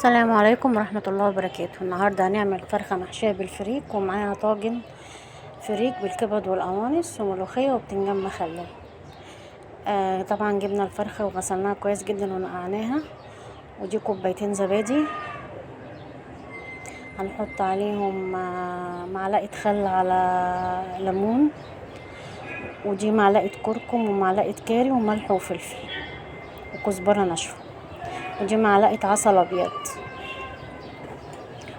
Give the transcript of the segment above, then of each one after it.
السلام عليكم ورحمة الله وبركاته. النهاردة هنعمل فرخة محشية بالفريك ومعاها طاجن فريك بالكبد والقوانص وملوخية وبتنجان مخلل. طبعا جبنا الفرخة وغسلناها كويس جدا ونقعناها، ودي كوبايتين زبادي هنحط عليهم معلقة خل على ليمون، ودي معلقة كركم ومعلقة كاري وملح وفلفل وكزبرة ناشفة، ودي معلقة عسل أبيض،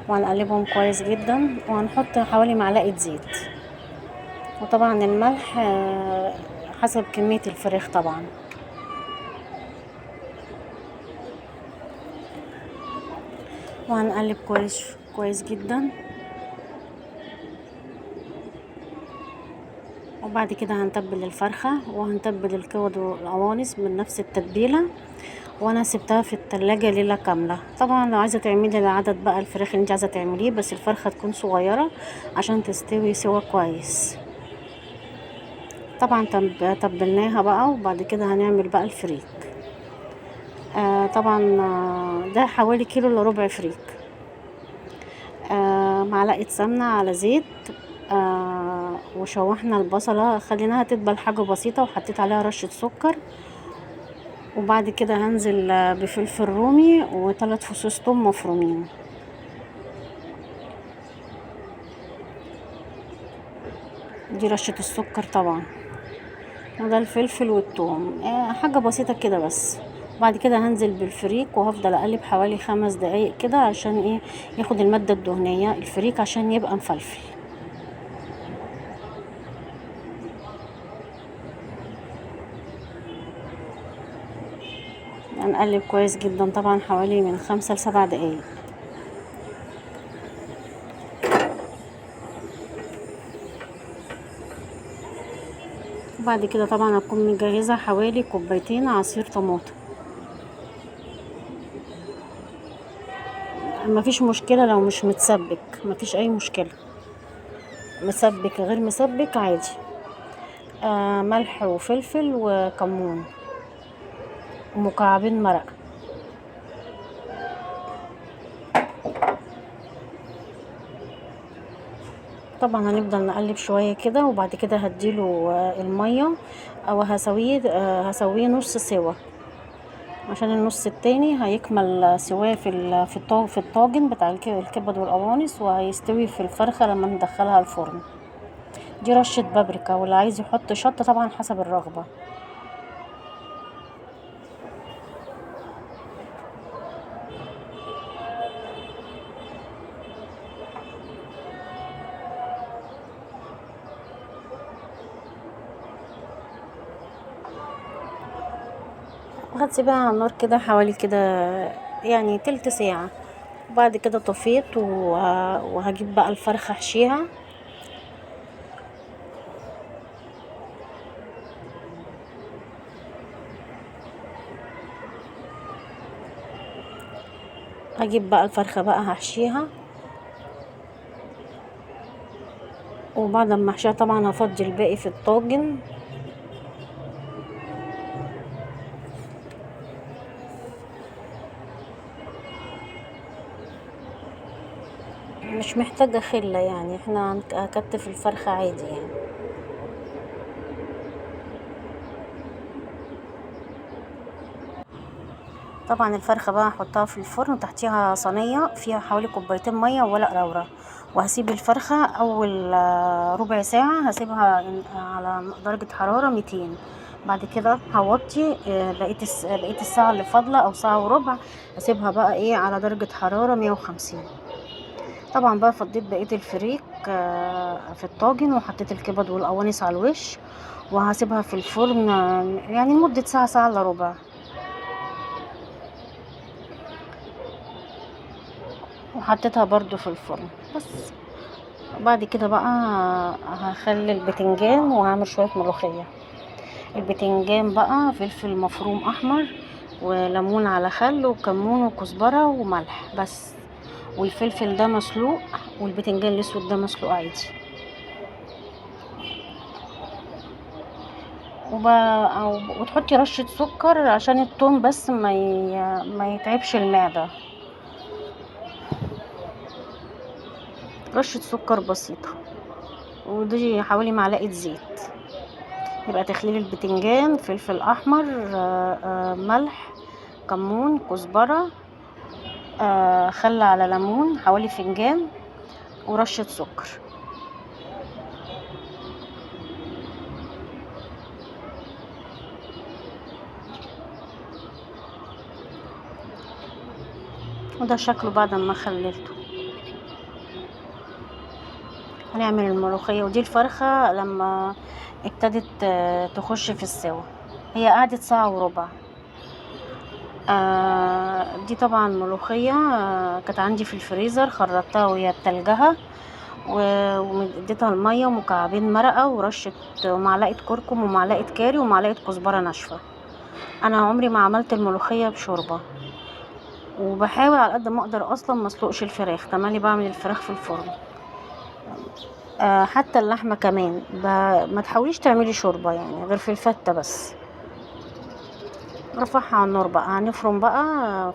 وهنقلبهم كويس جدا، وهنحط حوالي معلقة زيت، وطبعا الملح حسب كمية الفراخ طبعا. وهنقلب كويس كويس جدا، وبعد كده هنتبل الفرخة وهنتبل الكبد والقوانص من نفس التتبيلة، وانا سبتها في التلاجة ليلة كاملة. طبعا لو عايزة تعملي العدد بقى الفراخ اللي انت عايزة تعمليه، بس الفرخة تكون صغيرة عشان تستوي سوا كويس. طبعا تبلناها بقى، وبعد كده هنعمل بقى الفريك. طبعا ده حوالي كيلو الا ربع فريك. معلقة سمنة على زيت، وشوحنا البصلة خليناها تدبل حاجة بسيطة، وحطيت عليها رشة سكر، وبعد كده هنزل بفلفل رومي وثلاث فصوص ثوم مفرومين. دي رشة السكر طبعا، وده الفلفل والثوم، حاجة بسيطة كده بس. بعد كده هنزل بالفريك وهفضل اقلب حوالي 5 دقايق كده عشان ياخد المادة الدهنية الفريك عشان يبقى مفلفل. هنقلب كويس جدا طبعا حوالي من 5 ل7 دقايق. وبعد كده طبعا هكون مجهزة حوالي كوبايتين عصير طماطم. مفيش مشكلة لو مش متسبك، مفيش اي مشكلة، مسبك غير مسبك عادي. ملح وفلفل وكمون ومكعبين مرق. طبعا هنفضل نقلب شوية كده، وبعد كده هديله المية او هسويه نص سوا عشان النص التاني هيكمل سواه في الطاجن بتاع الكبد والقوانص، وهيستوي في الفرخة لما ندخلها الفرن. دي رشة بابريكا، واللي عايز يحط شطة طبعا حسب الرغبة. وهتسيبها على النار كده حوالي كده تلت ساعة، وبعد كده طفيت وهجيب بقى الفرخة احشيها. هجيب بقى الفرخة بقى هحشيها، وبعد ما احشيها طبعا هفضي الباقي في الطاجن. مش محتاجة خلة احنا هنكتف الفرخة عادي. طبعا الفرخة بقى هحطها في الفرن، وتحتيها صينية فيها حوالي كوبايتين مية وورق لورا، وهسيب الفرخة أول ربع ساعة هسيبها على درجة حرارة 200. بعد كده هوطي، بقية الساعة اللي فاضلة أو ساعة وربع هسيبها بقى على درجة حرارة 150. طبعا بقى فضيت بقية الفريك في الطاجن، وحطيت الكبد والقوانص على الوش، وهسيبها في الفرن، لمدة ساعة، ساعة إلا ربع. وحطيتها برضو في الفرن بس. بعد كده بقى هخلي البتنجان وهعمل شوية ملوخية. البتنجان بقى فلفل مفروم أحمر وليمون على خل وكمون وكزبرة وملح بس، والفلفل ده مسلوق والبتنجان الأسود ده مسلوق عادي. وتحطي رشة سكر عشان التوم بس ما يتعبش المعدة. رشة سكر بسيطة، ودي حوالي معلقة زيت. يبقى تخليل البتنجان، فلفل احمر، ملح، كمون، كزبرة، خل على ليمون حوالي فنجان، ورشة سكر. وده شكله بعد ما خللته. هنعمل الملوخية. ودي الفرخة لما ابتدت تخش في السوا، هي قعدت ساعة وربع. دي طبعا ملوخية، كانت عندي في الفريزر، خرطتها وهي بتلجها، واديتها المية ومكعبين مرقة ورشة ومعلقة كركم ومعلقة كاري ومعلقة كزبرة ناشفة. انا عمري ما عملت الملوخية بشوربة، وبحاول على قد ما اقدر اصلا ما اسلقش الفراخ، تملي بعمل الفراخ في الفرن. حتى اللحمة كمان ما تحاوليش تعملي شوربة غير في الفتة بس. رفعها على النار بقى. هنفرم بقى،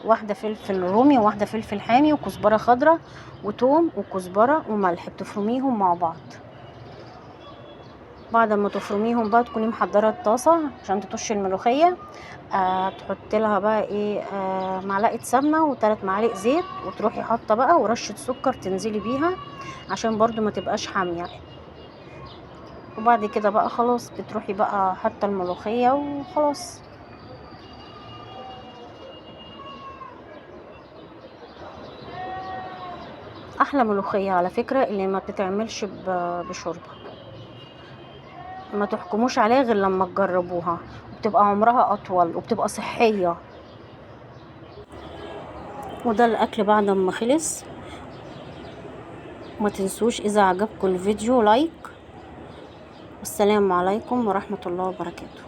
واحدة فلفل رومي وواحدة فلفل حامي وكزبرة خضراء وتوم وكزبرة وملح، بتفرميهم مع بعض. بعد ما تفرميهم بقى تكوني محضرة الطاسة عشان تطشي الملوخية. تحطي لها بقى معلقة سمنة وتلات معالق زيت، وتروحي حاطة بقى ورشة سكر تنزلي بيها عشان برضو ما تبقاش حامية. وبعد كده بقى خلاص بتروحي بقى حاطة الملوخية وخلاص. احلى ملوخية على فكرة اللي ما بتتعملش بشوربة، ما تحكموش عليها غير لما تجربوها، وبتبقى عمرها اطول وبتبقى صحية. وده الاكل بعد ما خلص. ما تنسوش اذا عجبكم الفيديو لايك. والسلام عليكم ورحمة الله وبركاته.